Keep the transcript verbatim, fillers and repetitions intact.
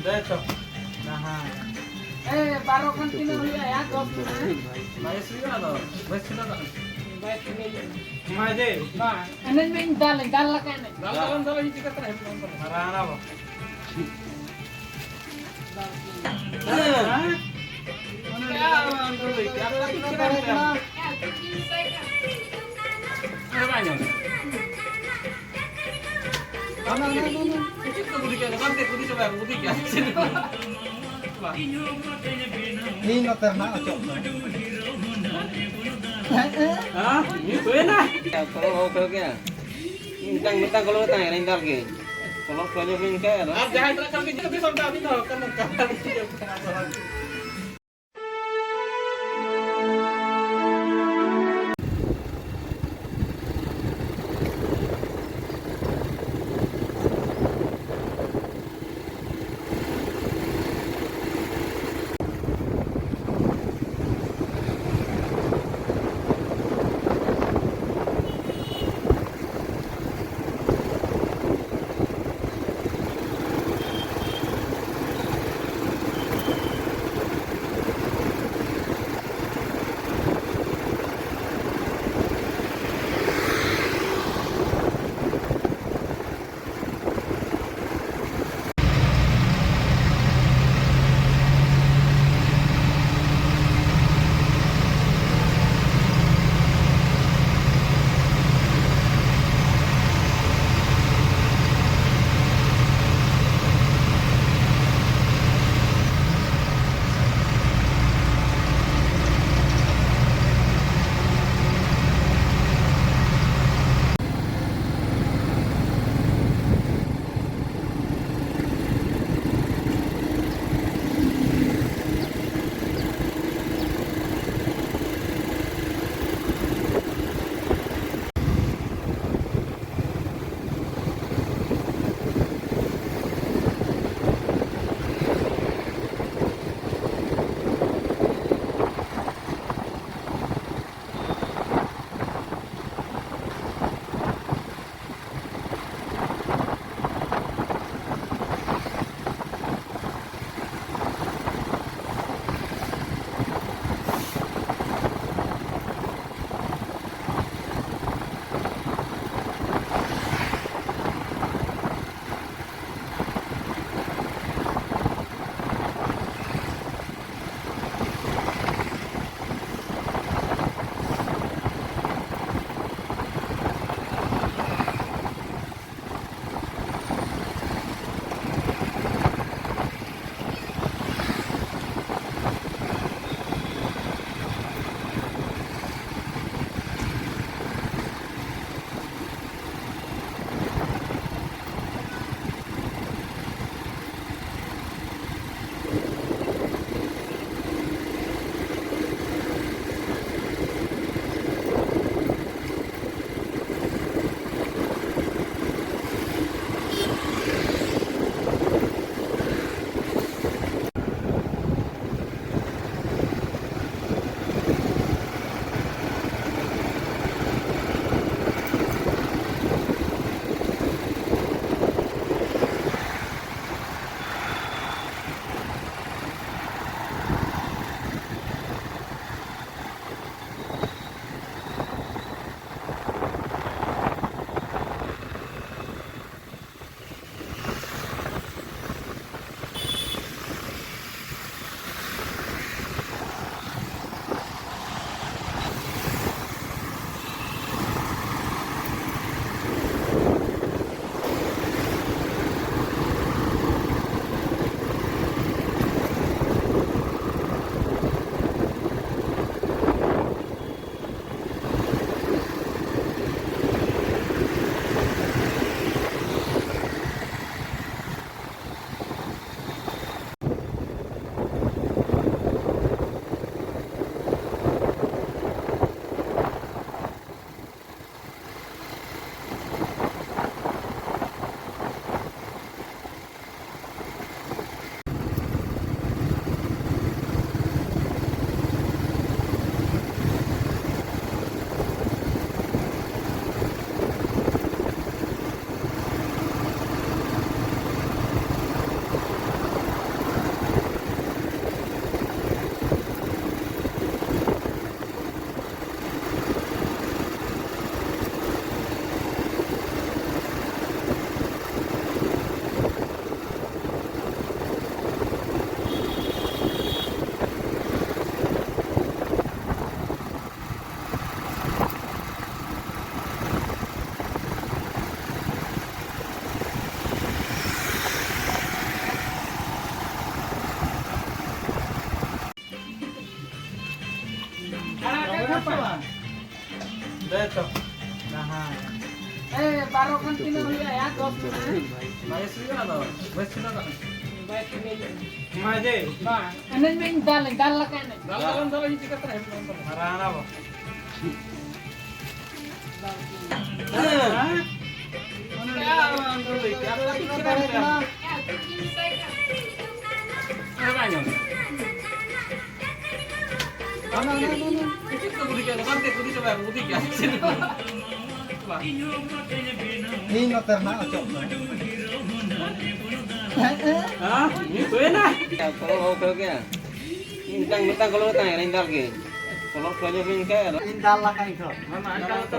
ᱫᱮ ᱛᱚ᱾ ᱦᱮᱸ᱾ ᱮ, ᱵᱟᱨᱚ ᱠᱷᱟᱱ ᱛᱤᱱᱟᱹᱜ ᱦᱩᱭᱩᱜᱼᱟ ᱭᱟ? ᱫᱚᱥ ᱢᱮᱱᱟᱜᱼᱟ᱾ ᱵᱟᱭᱤᱥ ᱦᱩᱭᱩᱜᱼᱟ ᱟᱫᱚ᱾ ᱵᱟᱭᱤᱥ ᱦᱩᱭᱩᱜᱼᱟ᱾ ᱵᱟᱭᱤᱥ ᱦᱩᱭᱩᱜᱼᱟ᱾ ᱢᱟ ᱡᱮ᱾ ᱢᱟ, ᱮᱱᱮᱡ ᱢᱮ, ᱤᱧ ᱫᱟᱞ, ᱫᱟᱞ ᱞᱮᱠᱟ ᱮᱱᱮᱡ᱾ ᱫᱟᱞ, ᱫᱟᱞ, ᱫᱟᱞ, ᱤᱧ ᱪᱤᱠᱟᱹ ᱛᱮ ᱦᱮᱡ ᱞᱮᱱ ᱛᱟᱢᱟ? ᱢᱟᱨᱟᱝ ᱟᱨᱟᱢ᱾ ᱤᱧ ᱱᱚᱛᱮ ᱨᱮᱱᱟᱜ ᱚᱪᱚᱜ ᱠᱟᱱᱟ᱾ ᱦᱮᱸ? ᱢᱤᱫ ᱦᱩᱭᱮᱱᱟ? ᱠᱚᱞᱚᱢ ᱦᱚᱸ ᱠᱷᱚᱭᱚᱜ ᱜᱮᱭᱟ᱾ ᱢᱤᱫᱴᱟᱝ, ᱢᱤᱫᱴᱟᱝ ᱠᱚᱞᱚᱢ ᱨᱮ ᱛᱟᱦᱮᱸ ᱠᱟᱱᱟ, ᱤᱧ ᱫᱟᱞ ᱜᱮ᱾ ᱠᱚᱞᱚᱢ ᱠᱷᱚᱭᱚᱜ ᱞᱮᱱ ᱠᱷᱟᱡ ᱟᱫᱚ᱾ ᱟᱨ ᱡᱟᱦᱟᱸᱭ ᱴᱟᱜ ᱠᱟᱹᱢᱤ ᱡᱩᱫᱤ ᱥᱟᱢᱴᱟᱣ ᱢᱤᱫ ᱫᱷᱟᱣ ᱠᱚᱞᱚᱢ ᱠᱟᱜ᱾ ᱛᱤᱱᱟᱹᱜ ᱦᱩᱭᱩᱜᱼᱟ? ᱭᱟ, ᱫᱚᱥ ᱢᱮᱱᱟᱜᱼᱟ᱾ ᱵᱟᱭᱤᱥ ᱦᱩᱭᱩᱜᱼᱟ, ᱟᱫᱚ ᱵᱟᱭᱤᱥ ᱠᱷᱮᱞ ᱫᱚ᱾ ᱵᱟᱭ ᱠᱷᱮᱞ ᱦᱩᱭᱩᱜᱼᱟ᱾ ᱢᱟ ᱡᱮ᱾ ᱵᱟᱝ, ᱮᱱᱮᱡ ᱢᱮ, ᱤᱧ ᱫᱟᱞ, ᱫᱟᱞ ᱞᱮᱠᱟ ᱮᱱᱮᱡ᱾ ᱫᱟᱞ ᱫᱟᱞ ᱫᱟᱞ ᱤᱧ ᱪᱤᱠᱟᱹ ᱛᱮ ᱦᱮᱡ ᱫᱟᱲᱮᱭᱟᱜᱼᱟ? ᱨᱟᱲᱟ ᱵᱟ᱾ ᱦᱮᱸ᱾ ᱦᱮᱸ? ᱦᱮᱸ, ᱵᱟᱝ ᱟᱸᱡᱚᱢ᱾ ᱤᱧ ᱱᱚᱛᱮ ᱨᱮᱱᱟᱜ ᱚᱪᱚᱜ ᱠᱟᱱᱟ᱾ ᱦᱮᱸ, ᱦᱩᱭᱮᱱᱟ᱾ ᱠᱚᱞᱚᱢ ᱦᱚᱸ ᱠᱷᱚᱭᱚᱜ ᱜᱮᱭᱟ᱾ ᱤᱧ ᱢᱤᱫᱴᱟᱝ, ᱢᱤᱫᱴᱟᱝ ᱠᱚᱞᱚᱢ ᱛᱟᱦᱮᱸ ᱠᱟᱱᱟ, ᱤᱧ ᱫᱟᱞ ᱜᱮ᱾ ᱠᱚᱞᱚᱢ ᱠᱷᱚᱭᱚᱜ ᱞᱮᱱ ᱠᱷᱟᱱ ᱤᱧ ᱫᱟᱞ ᱞᱟᱠᱷᱟᱱ ᱤᱧ ᱠᱷᱚᱭᱚᱜ᱾